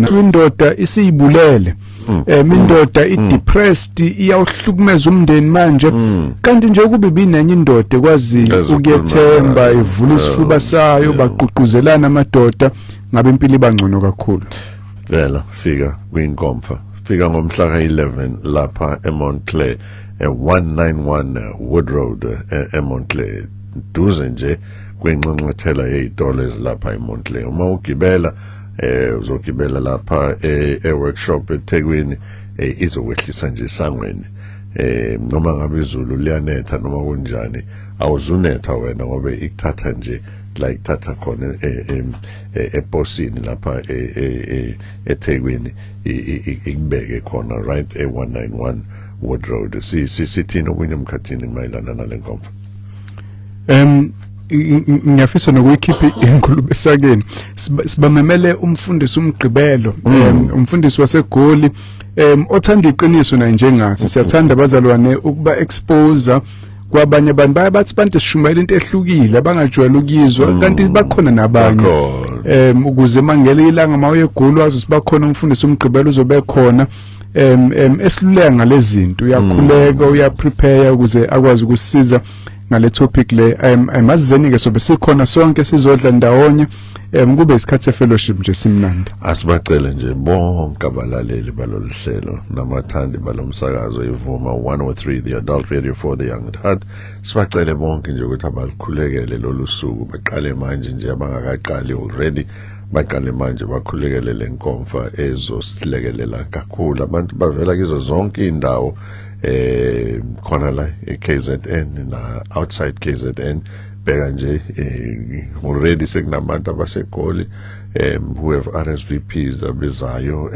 Khona indoda isiyibulele, indoda i-depressed, iyawuhlukumeza umndeni manje, kanti nje kube binenye indoda ekwazi Ezokhuluma ukuyethemba, nayo. ivula isifuba sayo, bagqugquzelana amadoda, ngabe impilo ibangcono kakhulu. Vela fika kwinkomfa, fika ngomhla ka-11 lapha eMontclair, e-191 Wood Road, eMontclair, duze nje kwenxanxathela yezitolo ezilapha eMontclair. Uma ugibela, uzogibela lapha e-workshop eThekwini, izokwehlisa nje esangweni. Noma ngabe izulu liyanetha noma kunjani, awuzunetha wena ngoba ikuthatha nje la ikuthatha khona eposini lapha eThekwini, ikubeke khona right e-191 Wood Road. Si sithini okunye emkhathini mayelana nale nkomfa? Ngiyafisa nokuyikhipha ingulube esakeni. Sibamemele umfundisi umgqibelo, umfundisi waseGoli, othanda iqiniso naye njengathi. Siyathanda abazalwane ukuba expose kwabanye abantu. Baya bathi bantu sishumayela into ehlukile abangajwayele ukuyizwa, kanti bakhona nabanye. Bakhona. Ukuze mangele ilanga mawuye eGoli wazi ukuthi bakhona umfundisi umgqibelo uzobe khona em em esiluleka ngalezi zinto. Uyakhuleka, uyaprepare ukuze akwazi ukusiza ngale topic le. Mazizeni ke, sobe sikhona sonke, sizodla ndawonye, kube isikhathi se-fellowship nje simnandi. Asibacele nje bonke abalaleli balolu hlelo nabathandi balomsakazo iVuma 103, the adult radio for the young at heart, sibacele bonke nje ukuthi abalikhulekele lolu suku. Baqale manje nje, abangakaqali already baqale manje bakhulekele lenkomfa ezosilekelela kakhulu. Abantu bavela kizo zonke indawo, khona la eKZN na outside KZN. Bheka nje, already sekunabantu abaseGoli who have RSVPs abezayo.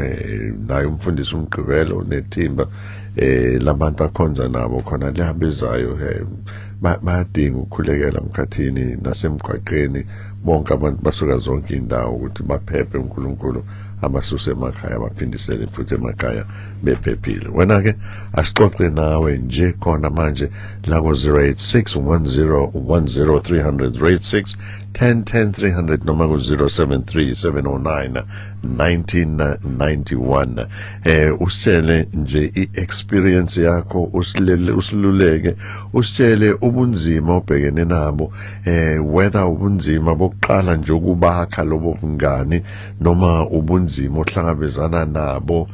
Naye umfundisi umgqibelo nethimba labantu akhonza nabo khona liyabezayo. Bayadinga ukukhulekela emkhathini nasemgwaqeni bonke abantu basuka zonke indawo ukuthi baphephe, uNkulunkulu abasuse emakhaya, baphindisele futhi emakhaya bephephile. Wena ke asixoxe nawe nje khona manje la ku 086 10 10 300, 086 10 10 300, noma ku 073 709 1991. Usitshele nje i-experience yakho, usilele, usiluleke, usitshele ubunzima obhekene nabo, whether ubunzima bokuqala nje ukubakha lobo bungani noma ubunzima ohlangabezana nabo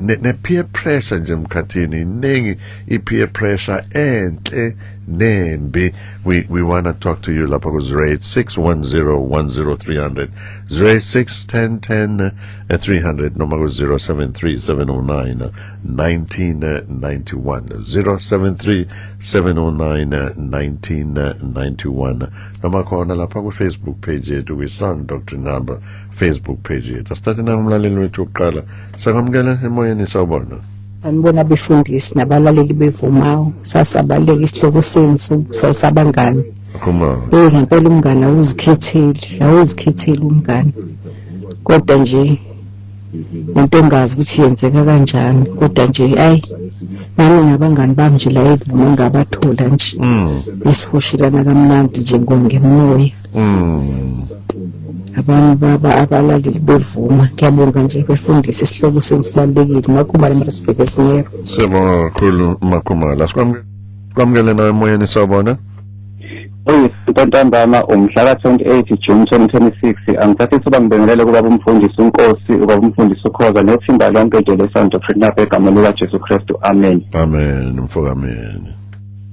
ne peer pressure nje emkhathini. Iningi i peer pressure, enhle nembi. We want to talk to you lapha ku 086 10 10 300, 086 10 10 300, noma ku 073 709 1991, 073 709 1991, noma khona lapha ku Facebook page yethu, kwi Sound Doctrine Hub Facebook page yethu. Asithathe na umlaleli wethu wokuqala. Sakwamukela emoyeni, sawubona. Sanibona befundisi nabalaleli bevumayo. Sasabaleka isihloko senu sabangani. Khuma. Ngempela umngane awuzikhetheli, awuzikhetheli umngane. Kodwa nje into engazi ukuthi yenzeka kanjani, kodwa nje ayi, nami nabangani bami nje la evuma ngabathola nje. Esihoshelana kamnandi nje ngemoya. Abami baba abalaleli bevuma, ngiyabonga nje befundisi, isihloko senu sibalulekile. Makhumalo, Maritzburg, eSimero. Siyabonga kakhulu Makhumala. Sikwamukele nawe emoyeni, sawubona. Uyisonto umhla ka-28 June 2026. Angithatha ithuba ngibingelele kubaba umfundisi uNkosi, ubaba umfundisi uKhoza nethimba lonke nje leSound Doctrine Hub egameni likaJesu Kristu, amen. Amen mfoka, amen.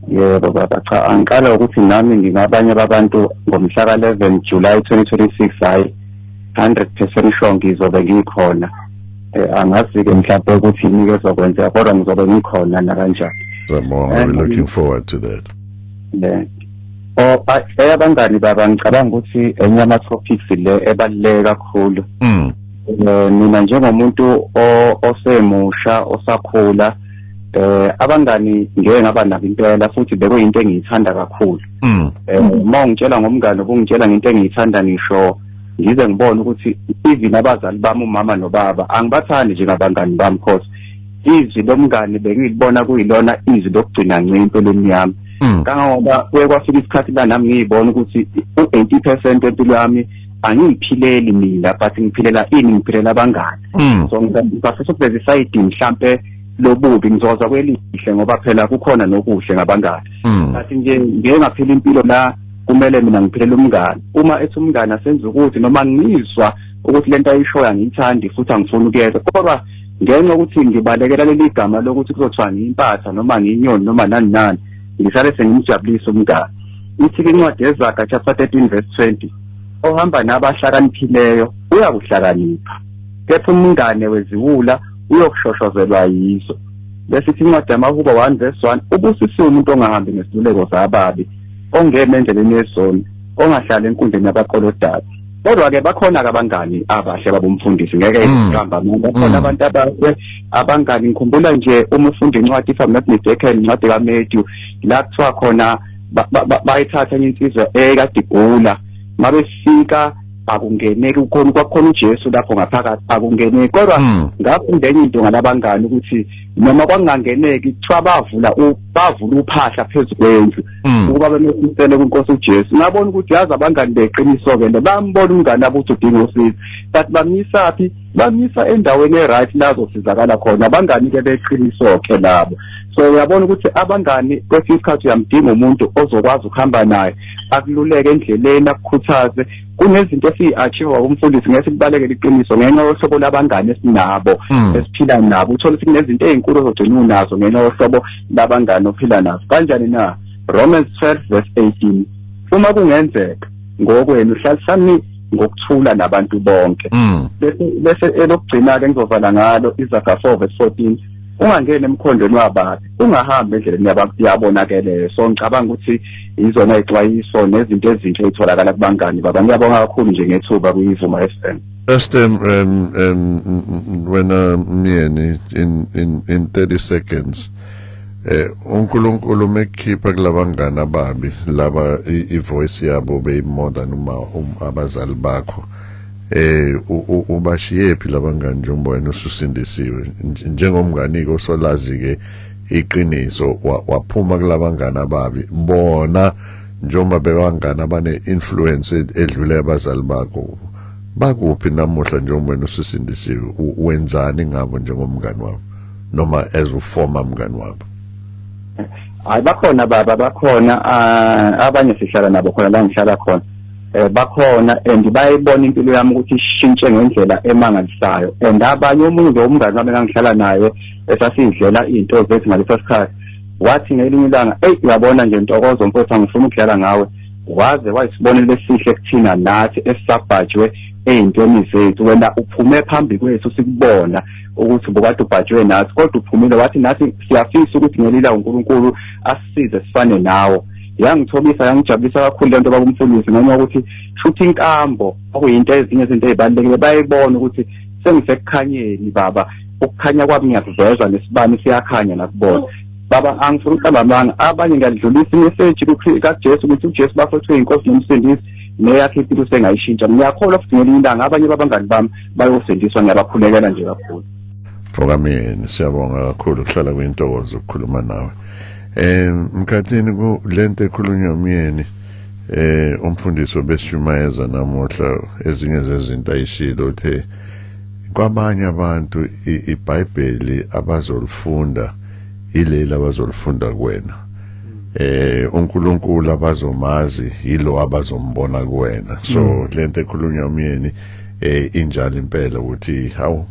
Yebo baba, cha, angiqala ukuthi nami ngingabanye babantu ngomhla ka-11 July 2026. Hayi, 100% sure ngizobe ngikhona. Angazi-ke mhlawumbe ukuthi yini ezokwenzeka, kodwa ngizobe ngikhona nakanjani. Siyabonga, we're looking forward to that. Yeah. Oh, eyabangani baba, ngicabanga ukuthi enye ama topics le ebaluleke kakhulu. Mina njengomuntu osemusha osakhula, abangani ngeke ngaba nabo impela, futhi bekuyinto engiyithanda kakhulu. Uma ungitshela ngomngane, ubungitshela ngento engiyithanda, ngisho ngize ngibone ukuthi even abazali bami, umama nobaba, angibathandi njengabangani bami, cause izwi lomngani bengilibona kuyilona izwi lokugcina ngci empilweni yami. Kangangoba kuye kwafika isikhathi la nami ngiyibona ukuthi u-80% empilo yami Angiyiphileli mina, but ngiphilela ini? Ngiphilela abangani. So ngifisa ukuveza isayidi mhlambe lobubi, ngizoza kwelihle, ngoba phela kukhona nokuhle ngabangani. But nje ngeke ngaphila impilo la kumele mina ngiphilele umngani. Uma ethi umngani asenza ukuthi, noma ngizwa ukuthi lento ayishoyo angiyithandi futhi angifuni ukuyeza, kodwa ngenxa yokuthi ngibalekela leli gama lokuthi kuzothiwa ngiyimpatha noma ngiyinyoni noma nani nani, ngisale sengimjabulisa umngani. Ithi-ke incwadi yeZaga chapter 13 verse 20, "Ohamba nabahlakaniphileyo uyakuhlakanipha, kepha umngane weziwula uyokushoshozelwa yizo." Bese ithi incwadi yamaHubo 1 verse 1, "Ubusisiwe umuntu ongahambi ngesiluleko zababi, ongeme endleleni yezoni, ongahlali enkundleni yabaqolodayo." Kodwa-ke bakhona-ke abangani abahle, babumfundisi, ngeke iqamba amanga, bakhona abantu abahle abangani. Ngikhumbula nje uma ufunda incwadi, if I'm not mistaken, incwadi kaMatthew, la kuthiwa khona bayithatha enye insizwa ekade igula. Mabefika akungeneki, kukhona, kwakukhona uJesu lapho ngaphakathi, akungeneki. Kodwa ngafunda enye into ngalabangani, ukuthi noma kwakungangeneki, kuthiwa bavula uphahla phezu kwendlu ukuba bemehlisele kwinkosi uJesu. Ngabona ukuthi yazi, abangani beqiniso-ke le, bambona umngane abo ukuthi udinga usizo, but bamyisaphi? Bamyisa endaweni e-right la azosizakala khona. Abangani-ke beqiniso-ke labo. So uyabona ukuthi abangani, kwesinye isikhathi uyamdinga umuntu ozokwazi ukuhamba naye, akululeke endleleni, akukhuthaze. Kunezinto esiyi-achieve, umfundisi, ngeke sikubalekele iqiniso, ngenxa yohlobo labangani esinabo, esiphila nabo. Uthole ukuthi kunezinto ey'nkulu ozogcina unazo ngenxa yohlobo labangani ophila nazo. Kanjani na? Romans 12 verse 18, "Uma kungenzeka ngokwenu, hlalisani ngokuthula nabantu bonke." Bese elokugcina-ke ngizovala ngalo, Izaga 4 verse 14, "Ungangeni emkhondweni wababi, ungahambi endleleni yabonakeleyo." So ngicabanga ukuthi izona ixwayiso nezinto ezinhle ey'tholakala kubangani, baba. Ngiyabonga kakhulu nje ngethuba kuyivuma FM. Just wena Myeni, in 30 seconds, uNkulunkulu mekhipha kulabangani ababi laba, i-voice yabo be more than uma abazali bakho, ubashiye phi labangani njengoba wena ususindisiwe njengomngani ke osolazi ke iqiniso, waphuma kulabangani ababi, bona njengoba bebangani abane influence edlule abazali bakho, bakuphi namuhla njengoba wena ususindisiwe? Wenzani ngabo njengomngani wabo noma as u-former mngani wabo? Hayi, bakhona baba, bakhona. Abanye sihlala nabo khona la ngihlala khona. Bakhona and bayibona impilo yami ukuthi ishintshe ngendlela emangalisayo. And abanye, omunye nje umngani wami engangihlala naye, esasidlela into zethu ngaleso sikhathi, wathi ngelinye ilanga, "Eyi, uyabona nje Ntokozo mfowethu, angifuni ukudlala ngawe, waze wayisibonelo esihle kuthina nathi esisabhajwe ey'ntweni zethu. Wena uphume phambi kwethu, sikubona ukuthi ubukade ubhajwe nathi, kodwa uphumile." Wathi, "Nathi siyafisa ukuthi ngelila uNkulunkulu asisize sifane nawo." Yangithobisa, yangijabulisa kakhulu lento, baba umfundisi, ngenxa yokuthi shuthi inkambo okuyinto, ezinye izinto ey'balulekile, bayibona ukuthi sengisekukhanyeni baba. Ukukhanya kwami ngiyakuveza, nesibani siyakhanya nakubona, baba. Angifuni ukuqamba amanga, abanye ngiyadlulisa imeseji kaJesu, ukuthi uJesu bafowethu uyinkosi nomsindisi, neyakhe impilo sengayishintsha. Ngiyakholwa futhi ngelinye ilanga abanye babangani bami bayosindiswa, ngiyabakhulekela nje kakhulu. Mfokamyeni, siyabonga kakhulu, kuhlala kuyintokozo ukukhuluma nawe. Mkhathini, ku lento ekhulunywa umyeni, umfundisi obeshumayeza namuhla, ezinye zezinto ayishilo, uthe kwabanye abantu iBhayibheli abazolifunda ileli abazolifunda kuwena, uNkulunkulu abazomazi yilo abazombona kuwena. So lento ekhulunywa umyeni injalo impela, ukuthi hawu,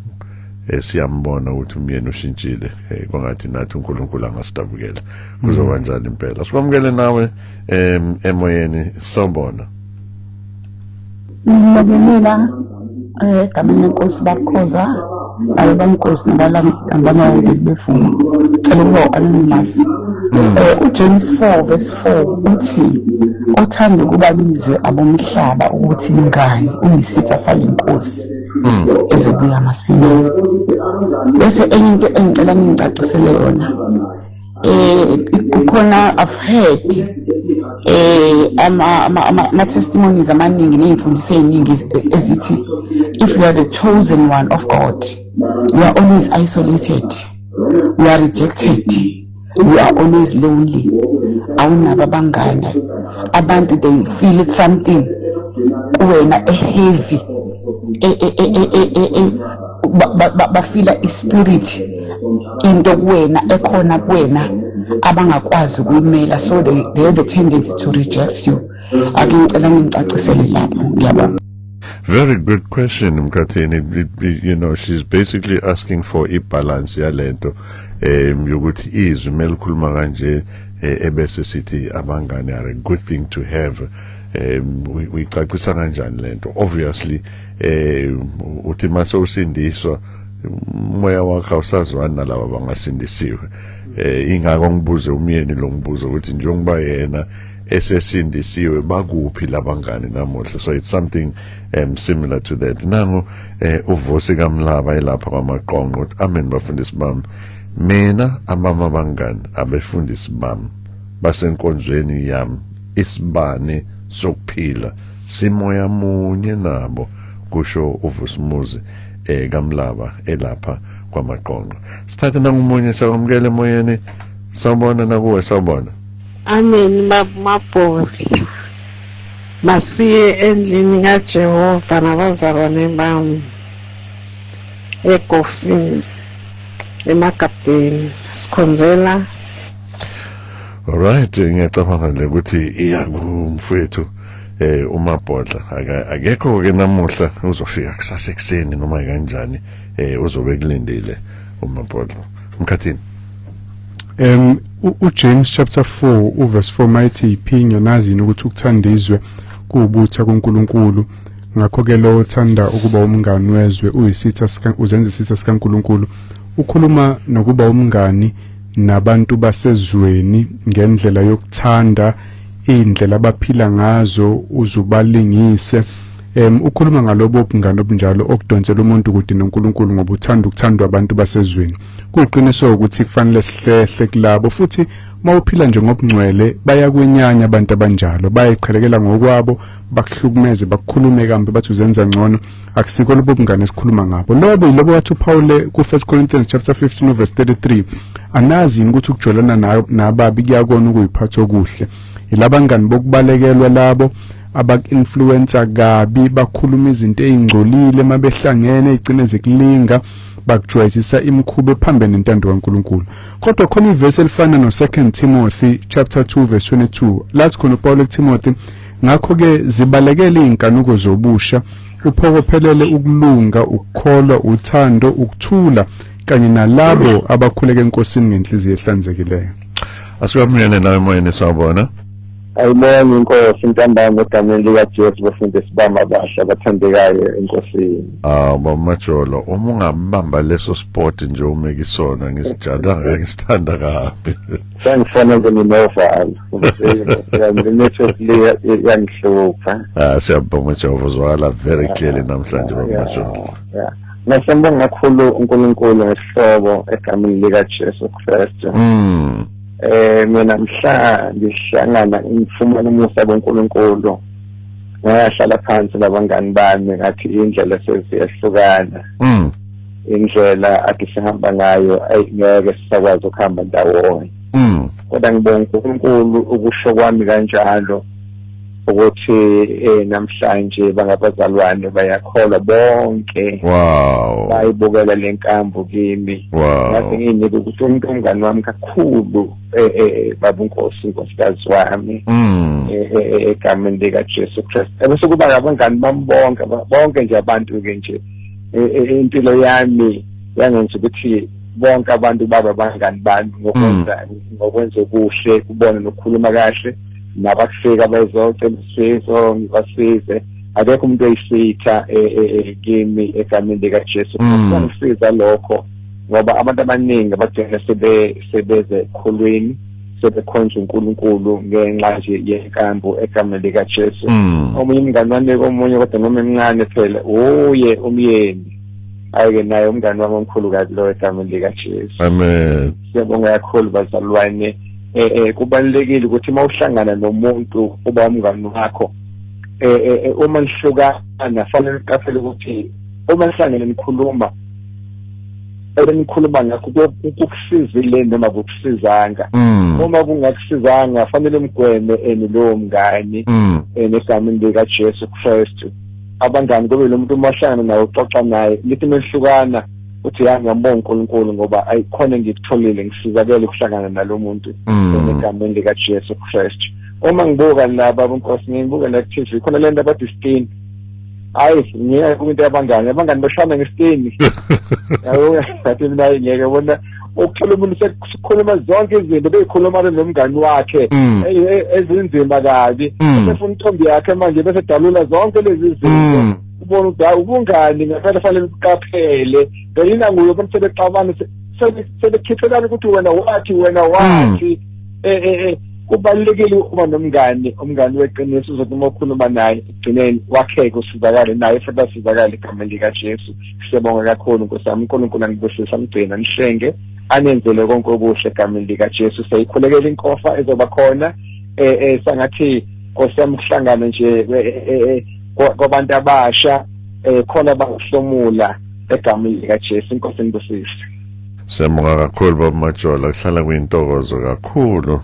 siyambona ukuthi umyeni ushintshile, kwangathi nathi uNkulunkulu angasidabukela, kuzoba njalo impela. Sikwamukele nawe emoyeni, sawubona. Ngibingelela egameni lenkosi, bakhoza nabe bamnkosi nabalandeli bevuma. Cela ukuba anonymous. UJames 4 verse 4 uthi, "Othanda ukuba bizwe abomhlaba ukuthi mngani uyisitha salenkosi ezobuya masinyane." Bese enye into engicela ningicacisele yona, kukhona, I've heard ama testimonies amaningi ney'mfundiso ey'ningi ezithi if you are the chosen one of God, you are always isolated, you are rejected, you are always lonely, awunabo abangani, abantu they feel it something. Kuwena eheavy, bafila ispirit, into kuwena ekhona kuwena abangakwazi ukuyimela, so they have the tendency to reject you. Ake ngicela ngicacisele lapho, ngiyabonga. Very good question, Mkhathini. She's basically asking for a balance yalento yokuthi izwi melikhuluma kanje, ebese sithi abangane are a good thing to have. Uyicacisa kanjani lento? Obviously, uthi mase usindiswa, umoya wakho awusazwani nalabo abangasindisiwe. Ingakho ngibuze umyeni lo ngibuza ukuthi njengoba yena esesindisiwe, bakuphi labangani namuhla? So it's something similar to that. Nangu uVusi kaMlaba elapha kwaMaqonqo, uthi, "Amen bafundisi bami. Mina abama abangani abefundisi bami basenkonzweni yami, isibane sokuphila, simoya munye nabo," kusho uVusimuzi kaMlaba elapha kwaMaqonqo. Sithathe nangumunye, sakwamukela emoyeni. Sawubona nakuwe, sawubona. Amen, Mabhodla. Masiye endlini kaJehova nabazalwane bami eGofini, emagabheni, sikhonzela. Alright, ngiyacabanga nje ukuthi iya kumfowethu uMabhodla. Akekho ke namuhla, uzofika kusasa ekseni noma kanjani, uzobe kulindile uMabhodla. Mkhathini. UJames chapter 4 uverse 4 mayithi, "Iphinge nazini ukuthi ukuthanda izwe kuwubutha kuNkulunkulu. Ngakho ke lo othanda ukuba umngani wezwe uyisitha sika, uzenza isitha sikaNkulunkulu." Ukhuluma nokuba umngani nabantu basezweni ngendlela yokuthanda indlela abaphila ngazo, uzubalingise. Ukhuluma ngalobo bungani obunjalo okudonsela umuntu kude noNkulunkulu ngoba uthanda ukuthandwa abantu basezweni. Kuyiqiniso ukuthi kufanele sihlehle kulabo, futhi mawuphila nje ngobungcwele bayakwenyanya abantu abanjalo, bayayiqhelekela ngokwabo, bakuhlukumeze, bakukhulume kambi, bathi uzenza ngcono. Akusiko lobo bungane esikhuluma ngabo. Lobo yilobo wathi uPaul ku-1 Corinthians chapter 15 verse 33, "Anazi yini ukuthi ukujolana nababi kuyakona ukuyiphatha okuhle?" Yilabangani bokubalekelwa labo abaku-influencer kabi, bakhuluma izinto ey'ngcolile mabehlangene, ey'gcine zikulinga, bakujwayezisa imikhuba ephambene nentando kaNkulunkulu. Kodwa khona ivesi elifana no-2 Timothy chapter 2 verse 22, lathi khona uPaul kuTimothy, "Ngakho-ke zibalekele iy'nkanuko zobusha, uphokophelele ukulunga, ukukholwa, uthando, ukuthula, kanye nalabo abakhuleka eNkosini ngenhliziyo ehlanzekileyo." Asikwamukele nawe emoyeni, sawubona. Ayibonge inkosi ntambama egameni likaJesu, bafundisi bami abahle abathandekayo enkosini. Ah, bamajolo, uma ungabamba leso spot nje umekisona, ngisijada, ngisithanda kabi. Sengifona nje nginovalo. Network le yangihlupha. Ah, siyabonga Jehova, uzwakala very clearly namhlanje, bamajolo. Yeah. Ngasembonga kakhulu uNkulunkulu ngesihloko egameni likaJesu Kristu. Mina mhla ngihlangana ngifumana umusa kaNkulunkulu, ngahlala phansi nabangani bami, ngathi indlela seziyahlukana. Indlela ade sihamba ngayo ayingeke sisakwazi ukuhamba ndawonye. Kodwa ngibonga uNkulunkulu ukusho kwami kanjalo ukuthi namhlanje bangabazalwane, bayakholwa bonke. Bayibukela lenkambo kimi. Ngathi nginike ukuthi umuntu umngani wami kakhulu, baba uNkosi, unkosikazi wami, egameni lika Jesu Christ. Ebese kuba abangani bami bonke, bonke nje abantu ke nje, impilo yami yangenza ukuthi bonke abantu baba abangani bami ngokwenza okuhle kubona nokukhuluma kahle nabakufika bezocela usizo, ngibasize. Akekho umuntu oyisitha kimi egameni likaJesu. Kuyangisiza lokho ngoba abantu abaningi abagcina sebeze ekholweni, sebekhonza uNkulunkulu ngenxa nje yenkambo egameni likaJesu. Omunye umngani wami komunye, kodwa noma emncane phela uye umyeni, ayike naye umngani wami omkhulu kabi lo egameni likaJesu. Amen. Siyabonga kakhulu bazalwane. Kubalulekile ukuthi uma uhlangana nomuntu uba umngani wakho, uma nihlukana fanele uqaphele ukuthi uma nihlangene nikhuluma Ebenikhuluma ngakho kukusizile noma kukusizanga? Uma kungakusizanga, fanele umgweme eni lowo mngani egameni lika Jesu Kristu. Abangani kube lo muntu umahlangana naye, uxoxa naye, lithi mehlukana uthi, "Ya, ngiyambonga uNkulunkulu ngoba ayikhona engikutholile, ngisizakele ukuhlangana nalo muntu," egameni lika Jesu Kristu. Uma ngibuka laba bonkosi, ngibuka la TV, khona lento abathi skin. Hayi, ngiya kumuntu, abangani bashana ngesitini, yabo. Ngathi mina ngeke bona ukuthola umuntu sekukhuluma zonke izinto beyikhuluma nomngani wakhe ezinzima kabi, sefuna intombi yakhe manje, bese dalula zonke lezi zinto. Ubona ukuthi hayi, ubungani ngempela fanele uqaphele. Ngelina nguye abantu sebexabana, sebekhiphelana ukuthi wena wathi, wena wathi. Kubalulekile ukuba nomngani, umngani weqiniso, uzothi uma ukhuluma naye ekugcineni wakheke, usizakale naye futhi asizakale egameni likaJesu. Siyabonga kakhulu, Nkosi yami. uNkulunkulu anibusise, amgcina, nihlenge, anenzele konke okuhle egameni likaJesu. Siyayikhulekela inkofa ezoba khona, sangathi, Nkosi yami, kuhlangana nje kwabantu abasha khona bangahlomula egameni likaJesu. Inkosi inibusise. Siyabonga kakhulu, Baba Majola. Kuhlala kuyintokozo kakhulu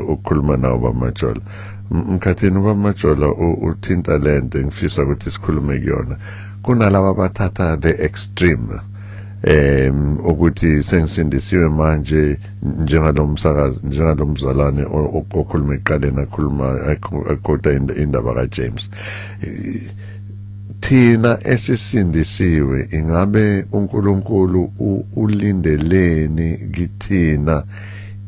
ukukhuluma nawe, Baba Majola. Mkhathini, ubaba Majola uthinta lento engifisa ukuthi sikhulume kuyona. Kunalaba abathatha the extreme, ukuthi sengisindisiwe manje, njengalomsakazi, njengalomzalwane okhuluma eqaleni, akhuluma akota indaba kaJames. Thina esisindisiwe, ingabe uNkulunkulu ulindeleni kithina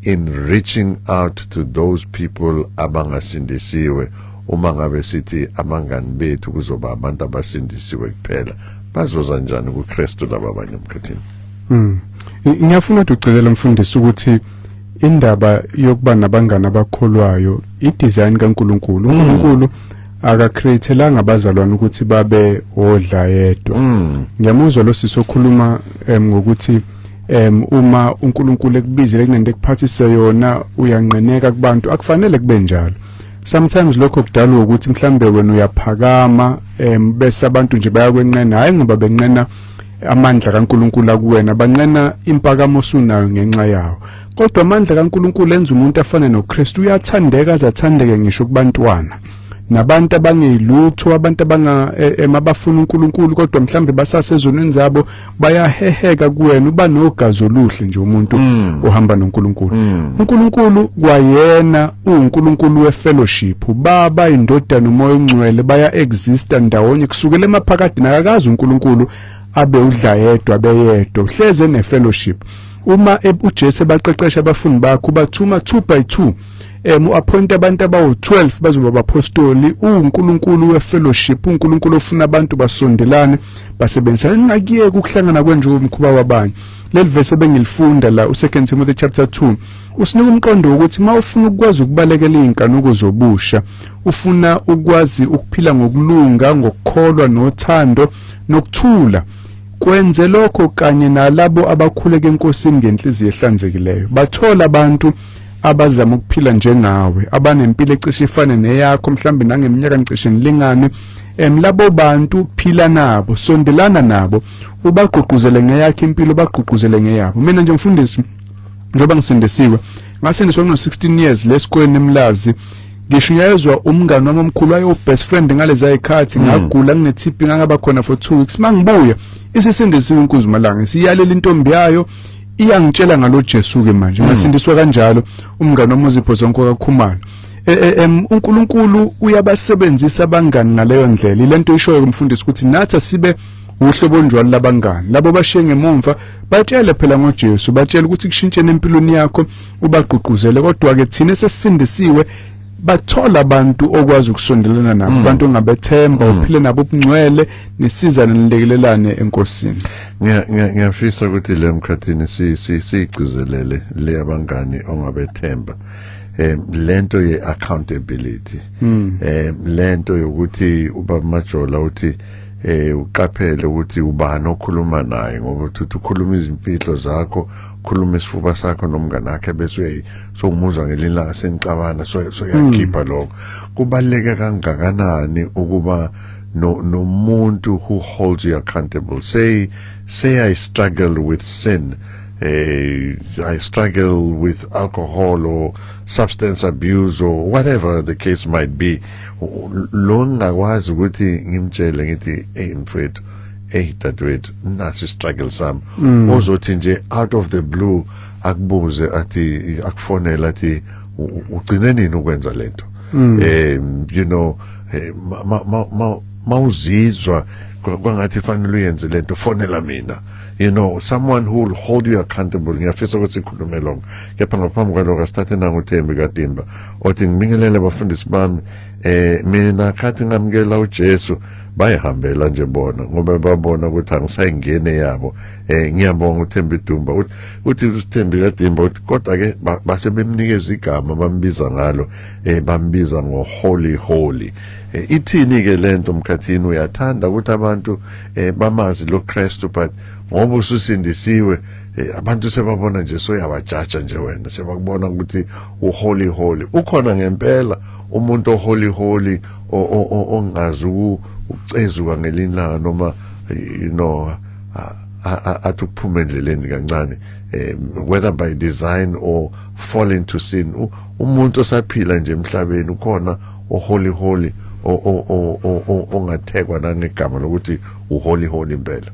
in reaching out to those people abangasindisiwe, uma ngabe sithi abangani bethu kuzoba abantu abasindisiwe kuphela? Bazoza njani kuKristu laba abanye, emkhathini? Ngiyafuna ukuthi ugcizelela, mfundisi, ukuthi indaba yokuba nabangani abakholwayo i-design kaNkuluNkulu. uNkulunkulu akacreatelanga abazalwane ukuthi babe odla yedwa. Ngiyamuzwa lo sisi okhuluma ngokuthi uma uNkulunkulu ekubizile kunento ekuphathise yona, uyanqeneka kubantu. Akufanele kube njalo. Sometimes lokho kudalwa ukuthi mhlambe wena uyaphakama, bese abantu nje bayakwenqena, hayi ngoba benqena amandla kaNkuluNkulu akuwena, banqena impakamo osunayo ngenxa yawo. Kodwa amandla kaNkuluNkulu enza umuntu afane noKristu, uyathandeka, azathandeke ngisho kubantwana nabantu abangeyilutho, abantu abanga abafuna uNkulunkulu kodwa mhlambe basasezonweni zabo, bayaheheka kuwena. Uba nogazi oluhle nje umuntu ohamba noNkulunkulu. uNkulunkulu kwayena uNkulunkulu wefellowship. Baba, indodana, uMoya oNgcwele baya exista ndawonye kusukela emaphakade. Nakakazi uNkulunkulu abe udla yedwa, beyedwa, uhleze nefellowship. Uma uJesu ebaqeqesha abafundi bakhe, ubathuma 2 by 2, uappoint abantu abawu12 bazoba abapostoli. uNkulunkulu wefellowship, uNkulunkulu ofuna abantu basondelane, basebenzisane. Ningakuyeki ukuhlangana kwenje umkhuba wabanye. Leli verse ebengilifunda la, u2 Timothy chapter 2, usinika umqondo wokuthi uma ufuna ukwazi ukubalekela izinkanuko zobusha, ufuna ukwazi ukuphila ngokulunga, ngokukholwa, nothando, nokuthula, kwenze lokho kanye nalabo abakhuleka eNkosini ngenhliziyo ehlanzekileyo. Bathola abantu abazama ukuphila njengawe, abanempilo ecishe ifane neyakho, mhlambe nangeminyaka nicishe nilingane. Labo bantu phila nabo, sondelana nabo, ubagqugquzele ngeyakho impilo, bagqugquzele ngeyabo. Mina nje, mfundisi, njengoba ngisindisiwe, ngasindiswa ngino 16 years lesikoleni eMlazi, ngishunyayezwa umngani wami omkhulu, ayo best friend ngalezi ayikhathi. Ngagula ngine TB, ngangaba khona for 2 weeks. Mangibuya isisindisiwe inkunzimalanga, siyalela intombi yayo, iyangitshela ngalo Jesu ke manje. Ngasindiswa kanjalo, umngani wami uZipho Zonke kaKhumalo. uNkulunkulu uyabasebenzisa abangani ngaleyo ndlela. Ilento ishoyo kumfundisi ukuthi nathi asibe uhlobo onjalo labangani. Labo bashiye ngemumva, batshele phela ngoJesu, batshele ukuthi kushintshene empilweni yakho, ubagqugquzele. Kodwa ke thina sesisindisiwe, bathola abantu okwazi ukusondelana nabo, abantu ongabethemba, uphile nabo ubungcwele, nisizane, nilekelelane eNkosini. Ngiyafisa ukuthi le, mkhathini, si siyigcizelele le abangani ongabethemba, lento ye accountability, lento yokuthi ubaba Majola uthi uqaphele ukuthi ubani okhuluma naye, ngoba uthi ukhuluma izimfihlo zakho, ukhuluma isifuba sakho nomngane wakhe, bese uyayi sowumuzwa ngelinye ilanga senixabana, so yakhipha lokho. Kubaluleke kangakanani ukuba no nomuntu who holds you accountable. Say I struggle with sin, I struggle with alcohol or substance abuse or whatever the case might be, lo ngakwazi ukuthi ngimtshele ngithi, "Hey mfethu, hey dadewethu, nasi struggle sami," ozothi nje out of the blue akubuze, athi, akufonela athi, "Ugcine nini ukwenza lento?" Mawuzizwa kwangathi fanele uyenze lento, fonela mina, someone who will hold you accountable. Ngiyafisa ukuthi sikhulume lokho, kepha ngaphambi kwalokho asithathe nanguThembi kaDimba othi, "Ngibingelele abafundisi bami. Mina khathi ngamukela uJesu, bayihambela nje bona ngoba babona ukuthi angisayingene yabo. Ngiyabonga." uThembi Dumba uthi uThembi kaDimba uthi kodwa ke base bemnikeza igama, bambiza ngalo, bambiza ngo Holy Holy. Ithini ke lento mkhathini? Uyathanda ukuthi abantu bamazi lo Kristu, but ngoba ususindisiwe, abantu sebabona nje soyabajaja nje wena, sebakubona ukuthi uholy holy. Ukhona ngempela umuntu oholy holy ongazi ukucezuka ngelinye ilanga noma athi ukuphuma endleleni kancane, whether by design or fall into sin? Umuntu osaphila nje emhlabeni, ukhona oholy holy ongathekwa nangegama lokuthi uholy holy impela?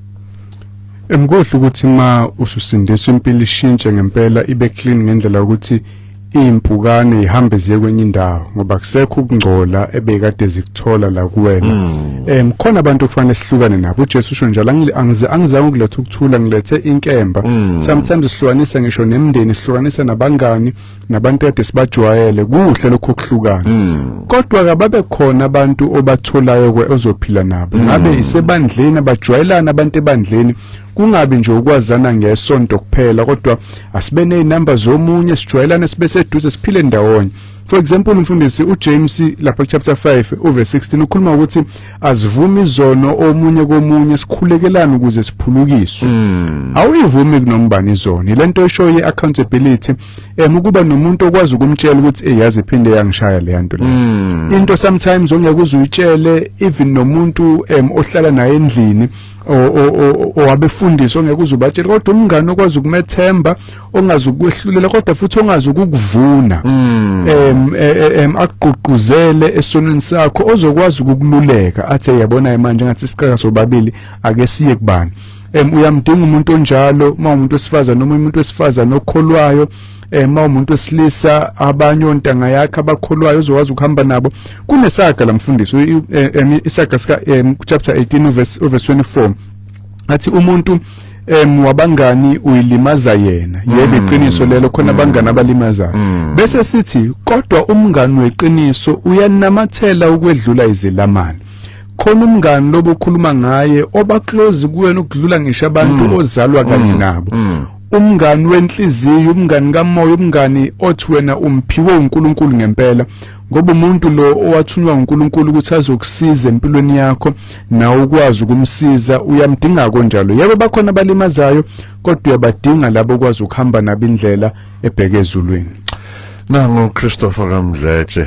Emkuhle ukuthi ma ususindiswa, impilo ishintshe ngempela, ibe clean ngendlela yokuthi impukane ihambe ziye kwenye indawo ngoba kusekho ukungcola ebekade zikuthola la kuwena. Khona abantu okufanele sihlukane nabo. uJesu usho njalo, "Angizange ukuletha ukuthula, ngilethe inkemba." Sometimes sihlukanisa ngisho nemindeni, sihlukanisa nabangani nabantu kade sibajwayele. Kuhle lokho kuhlukana, kodwa kababe khona abantu obatholayo kwe ozophila nabo, ngabe isebandleni, abajwayelana abantu ebandleni, kungabi nje ukwazana ngesonto kuphela, kodwa asibe nezinamba zomunye, sijwayelane, sibe seduze, siphile ndawonye. For example, umfundisi uJames lapha chapter 5 uverse 16 ukhuluma ukuthi asivumi izono omunye komunye, sikhulekelana ukuze siphulukiswe. Awuyivumi kunombani izono. Lento esho ye accountability, ukuba nomuntu okwazi ukumtshela ukuthi, "Hey, yazi iphinde yangishaya le nto le." Into sometimes ongeke uzuyitshele even nomuntu ohlala naye endlini owabefundisi, ongeke uzubatshela, kodwa umngane okwazi ukumethemba, ongazi ukwehlulela kodwa futhi ongazi ukukuvuna, akugqugquzele esonweni sakho, ozokwazi ukukululeka athi, "Yabona manje ngathi sicaka sobabili, ake siye kubani." Uyamdinga umuntu onjalo uma umuntu wesifazane noma umuntu wesifazane okholwayo, uma umuntu wesilisa, abanye ontanga yakhe abakholwayo uzokwazi ukuhamba nabo. Kunesaga la mfundisi, isaga sika chapter 18 verse 24, athi umuntu wabangani uyilimaza yena. Yebo, iqiniso lelo, khona abangani abalimazayo. Bese sithi kodwa umngani weqiniso uyanamathela ukwedlula izilamane. Khona umngani lobo ukhuluma ngaye oba close kuwena ukudlula ngisho abantu ozalwa kanye nabo, umngani wenhliziyo, umngani kamoya, umngani othi wena umphiwe uNkulunkulu ngempela, ngoba umuntu lo owathunywa uNkulunkulu ukuthi azokusiza empilweni yakho, nawe ukwazi ukumsiza. Uyamdinga konjalo. Yebo, bakhona abalimazayo, kodwa uyabadinga labo okwazi ukuhamba nabo indlela ebheke ezulwini. Nangu Christopher Kamdletshe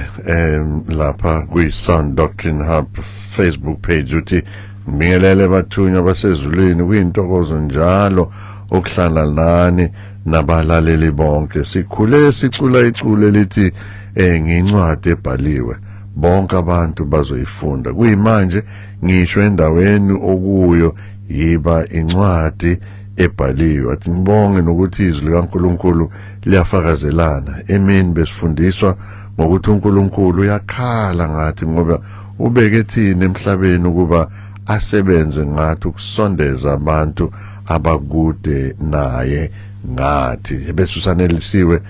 lapha kwi Sound Doctrine Hub Facebook page uthi, "Ngibingelele bathunywa basezulwini, kuyintokozo njalo ukuhlala nani nabalaleli bonke. Sikhule sicula iculo elithi ngincwadi ebhaliwe, bonke abantu bazoyifunda. Kuyimanje ngisho endaweni okuyo, yiba incwadi ebhaliwe." Athi, "Ngibonge nokuthi izwi likaNkuluNkulu liyafakazelana. Emini besifundiswa ngokuthi uNkulunkulu uyakhala ngathi ngoba ubeke thina emhlabeni ukuba asebenze ngathi ukusondeza abantu abakude naye ngathi." Bese usanelisiwe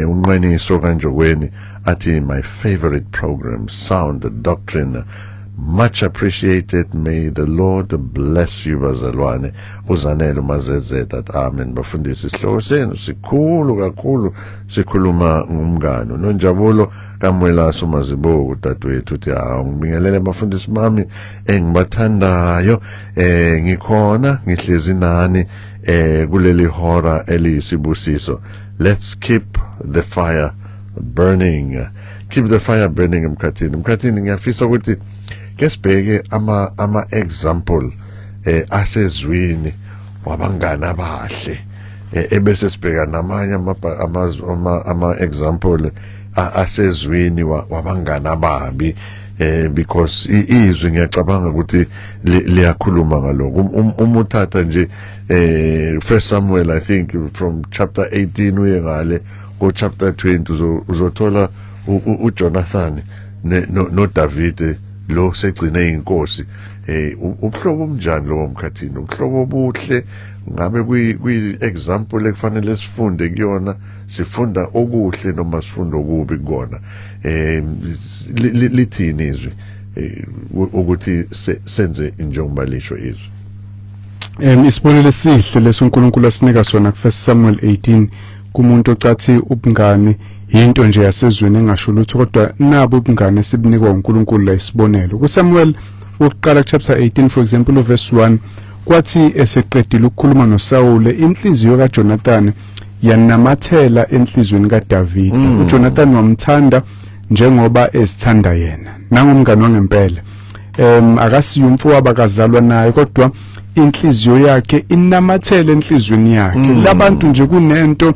unqeniso kanjokweni athi, "My favorite program, Sound Doctrine, much appreciated. May the Lord bless you bazalwane." Uzanele uMazezeta at, "Amen bafundisi, isihloko senu sikhulu kakhulu, sikhuluma ngumngano." Nonjabulo kaMwelaso Mazibuko dadewethu uthi, "Hawu, ngibingelele bafundisi bami engibathandayo. Ngikhona, ngihlezi nani kuleli hora eliyisibusiso. Let's keep the fire burning, keep the fire burning." Emkhathini, mkhathini, ngiyafisa ukuthi Ke sibheke ama example asezwini wabangani abahle, ebese sibheka namanye ama example asezwini wabangani ababi, because izwi ngiyacabanga ukuthi liyakhuluma ngalokho. Uma uthatha nje First Samuel, I think from chapter 18 uye ngale ko chapter 20, uzothola uJonathan no David lo segcine inkosi. Ubuhlobo obunjani lowo mkhathini? Ubuhlobo obuhle ngabe kwi example ekufanele sifunde kuyona, sifunda okuhle noma sifunda okubi kukona? Lithini izwi ukuthi senze njengoba lisho izwi? Isibonelo esihle leso uNkulunkulu asinika sona ku 1 Samuel 18, kumuntu ocathi ubungani into nje yasezweni engasho lutho, kodwa nabo ubungani esibunikwa uNkulunkulu la. Isibonelo kuSamuel wokuqala chapter 18, for example, verse 1: "Kwathi eseqedile ukukhuluma noSawule, inhliziyo kaJonathan yanamathela enhliziyweni kaDavid. UJonathan wamthanda njengoba ezithanda yena." Nangumngani wangempela. Akasiyo umfowabo, akazalwa naye, kodwa inhliziyo yakhe inamathele enhliziyweni yakhe. Labantu nje kunento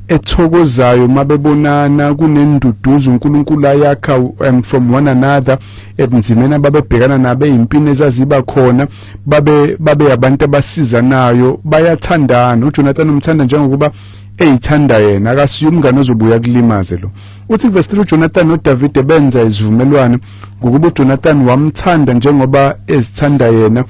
ethokozayo mabebonana, kunenduduzo uNkulunkulu ayakha from one another ebunzimeni ababebhekana nabo, ezimpini ezaziba khona. Babe abantu abasizanayo, bayathandana. UJonathan umthanda njengokuba eyithanda yena. Akasiyo umngane ozobuya kulimaze lo. Uthi verse 3, uJonathan noDavid benza isivumelwano, ngokuba uJonathan wamthanda njengoba ezithanda yena.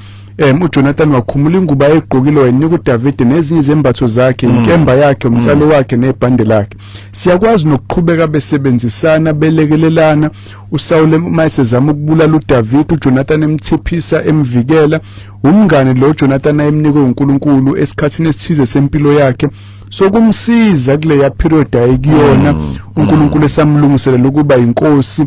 UJonathan wakhumula ingubo ayegqokile, wayinika uDavid, nezinye izembatho zakhe, inkemba yakhe, umnsalo wakhe nebhande lakhe. Siyakwazi nokuqhubeka besebenzisana, belekelelana. uSaul uma esezama ukubulala uDavid, uJonathan emthiphisa, emvikela. Umngane lo Jonathan ayemnikwe uNkulunkulu esikhathini esithize sempilo yakhe, sokumsiza kuleya period ayikuyona, uNkulunkulu esamlungiselela ukuba inkosi.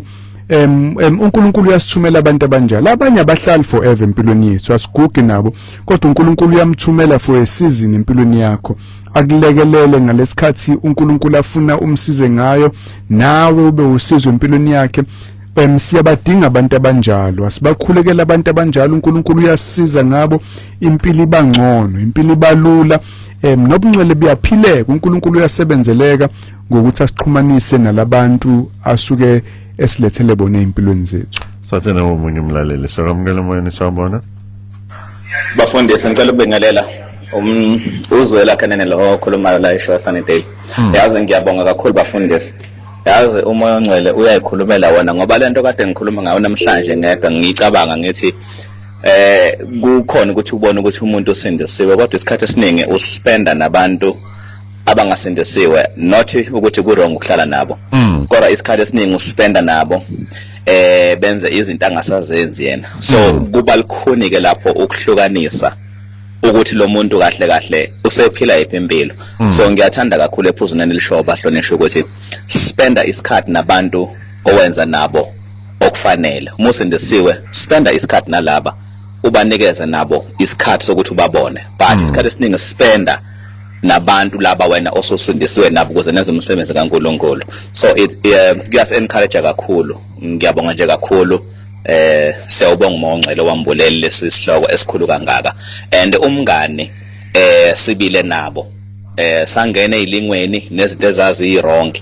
UNkulunkulu uyasithumela abantu abanjalo. Abanye abahlali forever empilweni yethu, asigugi nabo, kodwa uNkulunkulu uyamthumela for a season empilweni yakho, akulekelele ngalesikhathi uNkulunkulu afuna umsize ngayo, nawe ube usizo empilweni yakhe. Siyabadinga abantu abanjalo, asibakhulekela abantu abanjalo. uNkulunkulu uyasisiza ngabo, impilo ibangcono, impilo ibalula, nobungcwele buyaphileka. uNkulunkulu uyasebenzeleka ngokuthi asixhumanise nalabantu asuke esilethele bona empilweni zethu. Sathena omunye umlaleli. Sakamukela moyeni, sawubona. Bafundisi, ngicela ukubingelela. Uzwela kanene lo okhulumayo la eShow Sunnydale. Yazi ngiyabonga kakhulu bafundisi. Yazi uMoya oNgcwele uyayikhulumela wona, ngoba lento kade ngikhuluma ngayo namhlanje ngedwa, ngicabanga ngithi kukhona ukuthi ubone ukuthi umuntu usindisiwe, kodwa isikhathi esiningi uspenda nabantu abangasindisiwe. Not ukuthi ku wrong ukuhlala nabo, kodwa isikhathi esiningi uspenda nabo, benze izinto angasazenzi yena. So kuba likhuni ke lapho ukuhlukanisa ukuthi lo muntu kahle kahle usephila yiphi impilo. So ngiyathanda kakhulu ephuzuneni elishoyo, bahlonishwa, ukuthi spenda isikhathi nabantu owenza nabo okufanele. Uma usindisiwe, spenda isikhathi nalaba, ubanikeze nabo isikhathi sokuthi ubabone, but isikhathi esiningi spenda nabantu laba wena osusindisiwe nabo, ukuze nenze umsebenzi kaNkulunkulu. So it kuyasi encourage kakhulu. Ngiyabonga nje kakhulu. Siyawubonga uMoya oNgcwele wambuleli lesi sihloko esikhulu kangaka. And umngani sibile nabo, sangena ezilingweni nezinto ezazi wrong,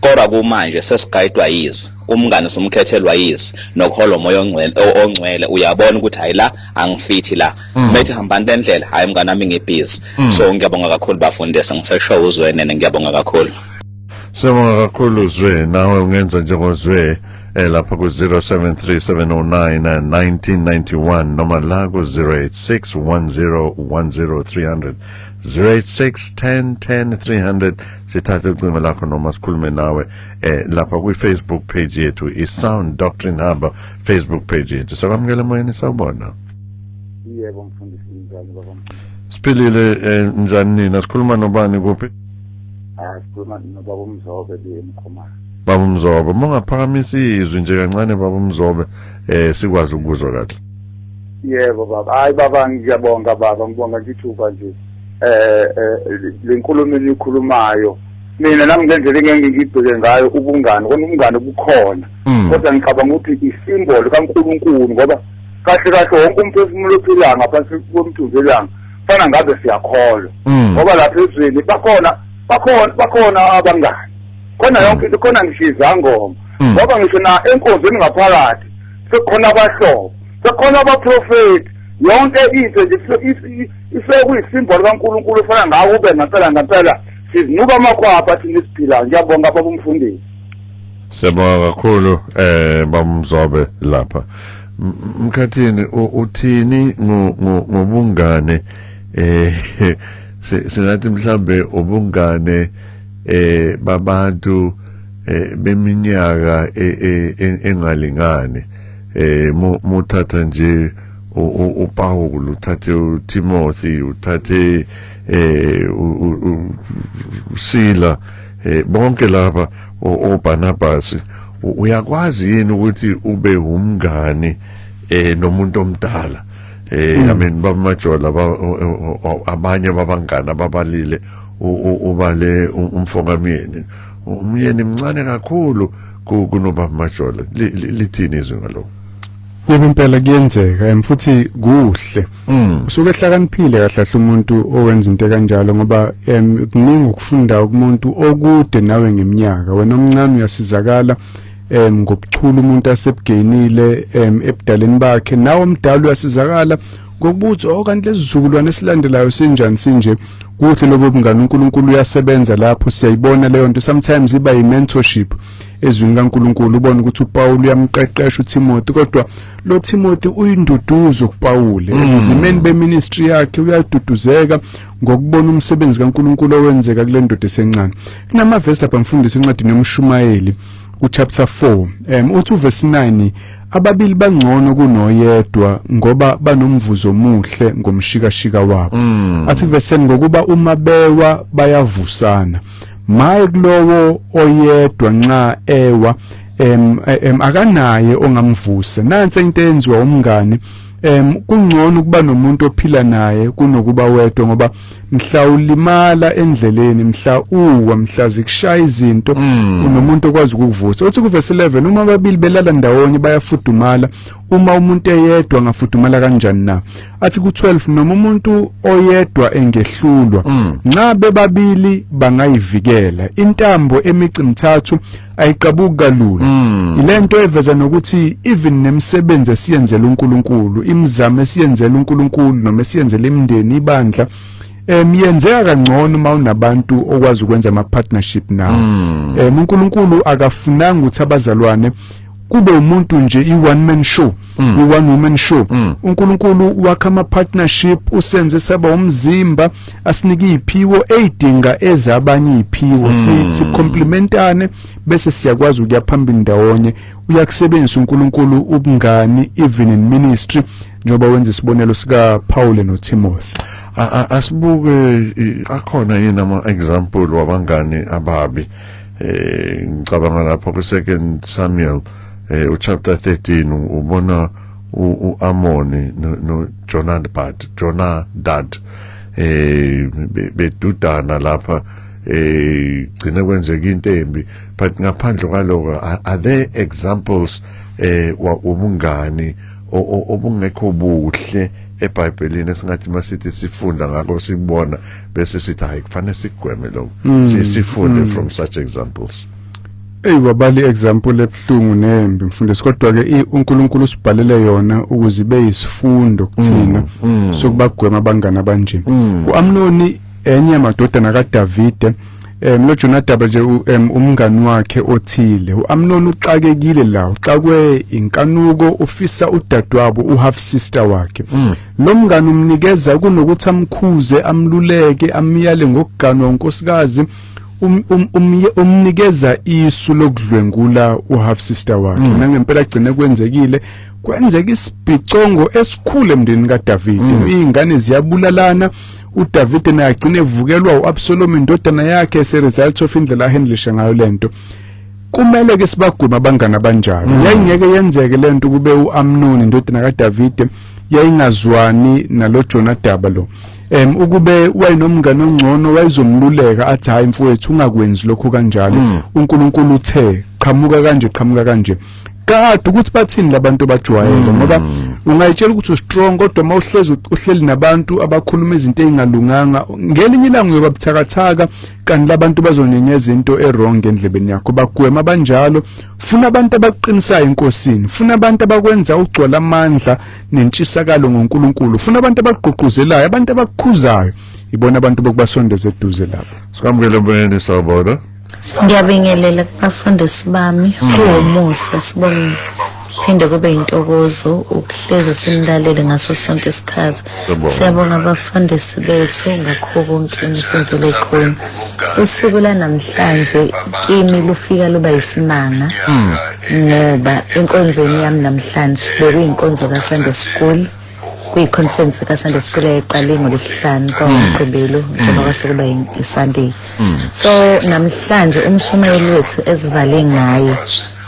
kodwa kumanje sesigayidwa yizwi. Umngane sumkhethelwa yizwi nokuhola uMoya oNgcwele. Uyabona ukuthi hayi, la angifithi la, methi hambani lendlela, hayi mngane wami, ngibhizi. So ngiyabonga kakhulu bafundisi. Ngisesho uzwenene, ngiyabonga kakhulu. Siyabonga kakhulu Zwe. Nawe ungenza njengozwe lapha ku 073709 1991 noma la ku 086 10 10 300, 086 10 10 300. Sithathe ucingo lakho noma sikhulume nawe lapha kwi Facebook page yethu, i Sound Doctrine Hub Facebook page yethu. Sakwamukela moyeni, sawubona. Yebo mfundisi, njani baba? Siphilile, njani nina? Sikhuluma nobani, kuphi? Ah, sikhuluma nobaba uMzobe le eMkhomane. Baba Mzobe, mongaphakamisa izwi nje kancane baba Mzobe, sikwazi ukuzwa kahle. Yebo baba. Hayi baba, ngiyabonga baba, ngibonga ngithuba nje. Lenkulumo enikhulumayo. Mina nami ngendlela engeke ngibheke ngayo ubungani, kona ubungani bukhona, kodwa ngicabanga ukuthi isimbolo kaNkulunkulu, ngoba kahle kahle wonke umphefumulo ophilayo ngaphansi komthunzi welanga fana ngabe siyakholwa, ngoba lapha ezweni bakhona bakhona bakhona abangani khona, yonke into khona, ngisho izangoma, ngoba ngisho na enkonzweni ngaphakathi sekukhona abahlobo, sekukhona abaprofeti, yonke into nje isekuyisimbolo kaNkulunkulu ofana ngawo ube ngempela ngempela sizinuka amakhwapha thina esiphilayo. Ngiyabonga, baba umfundisi. Siyabonga kakhulu, bamzobe lapha. Mkhathini, uthini ngobungane, singathi mhlambe ubungane babantu beminyaka engalingani? Muthatha nje uPaul, uthathe uTimothy, uthathe uSila, bonke laba oBarnabas, uyakwazi yini ukuthi ube umngani nomuntu omdala? I mean, bamajola, abanye babangani ababalile, ubale umfokamyeni, umyeni mncane kakhulu kunobaba Majola. Lithini izwi ngalokho? Yebo, impela kuyenzeka, futhi kuhle. Usuke ehlakaniphile kahle kahle umuntu owenza into kanjalo, ngoba kuningi ukufunda kumuntu okude nawe ngeminyaka. Wena omncane uyasizakala ngobuchule umuntu asebugeyinile ebudaleni bakhe, nawe omdala uyasizakala ngokubuthi, oh, kanti lezi zizukulwane esilandelayo sinjani, sinje. Kuhle lobo bungani, uNkulunkulu uyasebenza lapho, siyayibona leyo nto. Sometimes iba yi-mentorship ezwini kaNkulunkulu, ubone ukuthi uPaul uyamqeqesha uTimothy, kodwa lo Timothy uyinduduzo kuPaul ebunzimeni beministry yakhe, uyaduduzeka ngokubona umsebenzi kaNkulunkulu owenzeka kule ndoda esencane. Kunamavesi lapha, mfundisi, encwadini yomshumayeli ku-chapter 4, uthi uverse 9, ababili bangcono kunoyedwa ngoba banomvuzo omuhle ngomshikashika wabo. Athi verse 10, ngokuba uma bewa bayavusana. Maye kulowo oyedwa nxa ewa, akanaye ongamvusa. Nansi into eyenziwa umngani. Kungcono ukuba nomuntu ophila naye kunokuba wedwa, ngoba mhla ulimala endleleni, mhla uwa, mhla zikushaya izinto, unomuntu okwazi ukukuvusa. Uthi kuverse 11, uma ababili belala ndawonye bayafudumala, uma umuntu eyedwa angafudumala kanjani na? Athi ku12, noma umuntu oyedwa engehlulwa, nxa bebabili bangayivikela. Intambo emici mithathu ayiqabuki kalula. Ilento eveza nokuthi even nemisebenzi esiyenzela uNkulunkulu, imizamo esiyenzela uNkulunkulu noma esiyenzela imindeni, ibandla, yenzeka kangcono uma unabantu okwazi ukwenza ama partnership nawo. uNkulunkulu akafunanga ukuthi abazalwane kube umuntu nje i one man show, i one woman show. uNkulunkulu wakha ama partnership, usenze saba umzimba, asinike iziphiwo ezidinga ezabanye iziphiwo, si complementane, bese siyakwazi ukuya phambili ndawonye. Uyakusebenzisa uNkulunkulu ubungani even in ministry, njengoba wenza isibonelo sika Paul noTimothy. Asibuke akhona yini ama example wabangani ababi? Ngicabanga lapho ku Second Samuel, uchapter 13, ubona uAmoni no Jonadab, Jonadab bedudana lapha, gcine kwenzeka into embi. But ngaphandle kwaloko, are there examples wobungani obungekho buhle eBhayibhelini esingathi masithi sifunda ngakho, sibona, bese sithi, hayi, kufanele sigweme lokho, sifunde from such examples? Ey, wabali example ebhlungu nembi, mfundisi, kodwa ke uNkulunkulu usibhalele yona ukuze ibe yisifundo kuthina sokubagwema abangani abanje. uAmnoni, enye yamadodana kaDavide, lo Jonadab nje, umngani wakhe othile. uAmnon uxakekile la, uxakwe inkanuko, ufisa udadewabo, uhalf sister wakhe. Lo mngani umnikeza, kunokuthi amkhuze, amluleke, amyale ngokuganwa unkosikazi, umnikeza isu lokudlwengula uhalf sister wakhe. Nangempela gcine kwenzekile, kwenzeka isibhicongo esikhulu emndenini kaDavid, izingane ziyabulalana, uDavid naye agcine evukelwa uAbsalom, indodana yakhe, as a result of indlela ahandlisha ngayo lento. Kumele ke sibagweme abangani abanjalo. Yayingeke yenzeke lento kube uAmnon, indodana kaDavid, yayingazwani nalo Jonadab lo. Ukube wayenomngane ongcono wayezomluleka athi, "Hayi mfowethu, ungakwenzi lokho kanjalo, uNkulunkulu uthe qhamuka kanje, qhamuka kanje." Kade ukuthi bathini labantu bajwayele, ngoba ungayitshela ukuthi ustrong, kodwa mawuhlezi uhleli nabantu abakhuluma izinto ezingalunganga, ngelinye ilanga uyoba buthakathaka, kanti labantu bazonyenyeza into ewrong endlebeni yakho. Bagwema abanjalo. Funa abantu abaqinisayo enkosini, funa abantu abakwenza ugcwala amandla nentshisakalo ngoNkulunkulu, funa abantu abagqugquzelayo, abantu abakukhuzayo. Ibona abantu bokubasondeza eduze lapho. Sikwamukele emoyeni, sawubona. Ngiyabingelela kubafundisi bami. Kuwumusa, sibonge, phinde kube intokozo ukuhlezi sinilalele ngaso sonke isikhathi. Siyabonga. Siyabonga abafundisi bethu ngakho konke enisenzele khona. Usuku lanamhlanje kimi lufika luba yisimanga, ngoba enkonzweni yami namhlanje bekuyinkonzo ka-Sunday school, kuyi-conference ka-Sunday school eyayiqale ngolwesihlanu kwangomgqibelo, njengoba kwase kuba i-Sunday. So namhlanje umshumayeli wethu esivale ngaye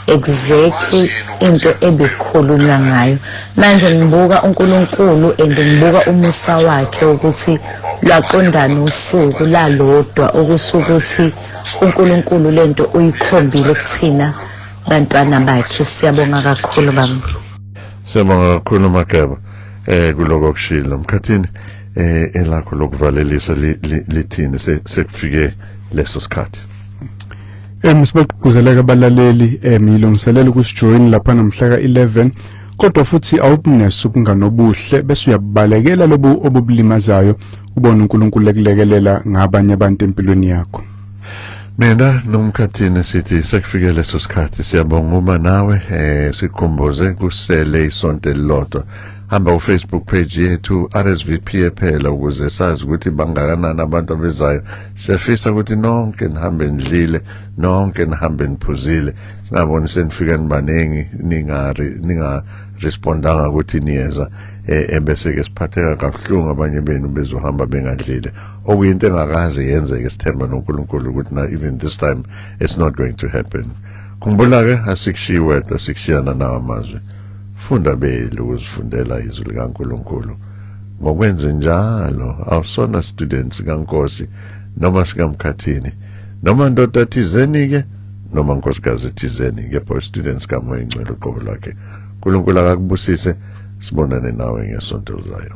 exactly into ebikhulunywa ngayo. Manje ngibuka uNkulunkulu and ngibuka umusa wakhe ukuthi lwaqondana usuku lalodwa, okusho ukuthi uNkulunkulu lento uyikhombile kuthina bantwana bakhe. Siyabonga kakhulu, baba. Siyabonga kakhulu, Mageba, kuloko kushilo. Mkhathini, elakho lokuvalelisa lithini sekufike leso sikhathi? Sibagqugquzeleka abalaleli, ngilungiselela ukusijoin lapha namhla ka-11, kodwa futhi awubuneso ubungane obuhle bese uyabalekela lobu obubulimazayo, ubone uNkulunkulu ekulekelela ngabanye abantu empilweni yakho. Mina nomkhathini sithi sekufike leso sikhathi. Siyabonga uma nawe sikhumbuze kusele isonto elilodwa. Hamba ku Facebook page yethu, RSVP phela, ukuze sazi ukuthi bangakanani abantu abezayo. Siyafisa ukuthi nonke nihambe nidlile, nonke nihambe niphuzile, singaboni senifika nibaningi ninga respondanga ukuthi niyeza, ebese ke siphatheka kabuhlungu, abanye benu bezohamba bengadlile, okuyinto engakaze yenzeke. Sithemba noNkulunkulu ukuthi na even this time it's not going to happen. Khumbula ke, asikushiyi wedwa, sikushiyana nawo amazwi. Funda beli ukuzifundela izwi likaNkulunkulu. Ngokwenze njalo awusona students kaNkosi noma sikaMkhathini noma ndoda thizeni ke noma nkosikazi thizeni, kepha students kaMoya Ingcwele uqobo lwakhe. uNkulunkulu akakubusise, sibonane nawe ngesonto lizayo.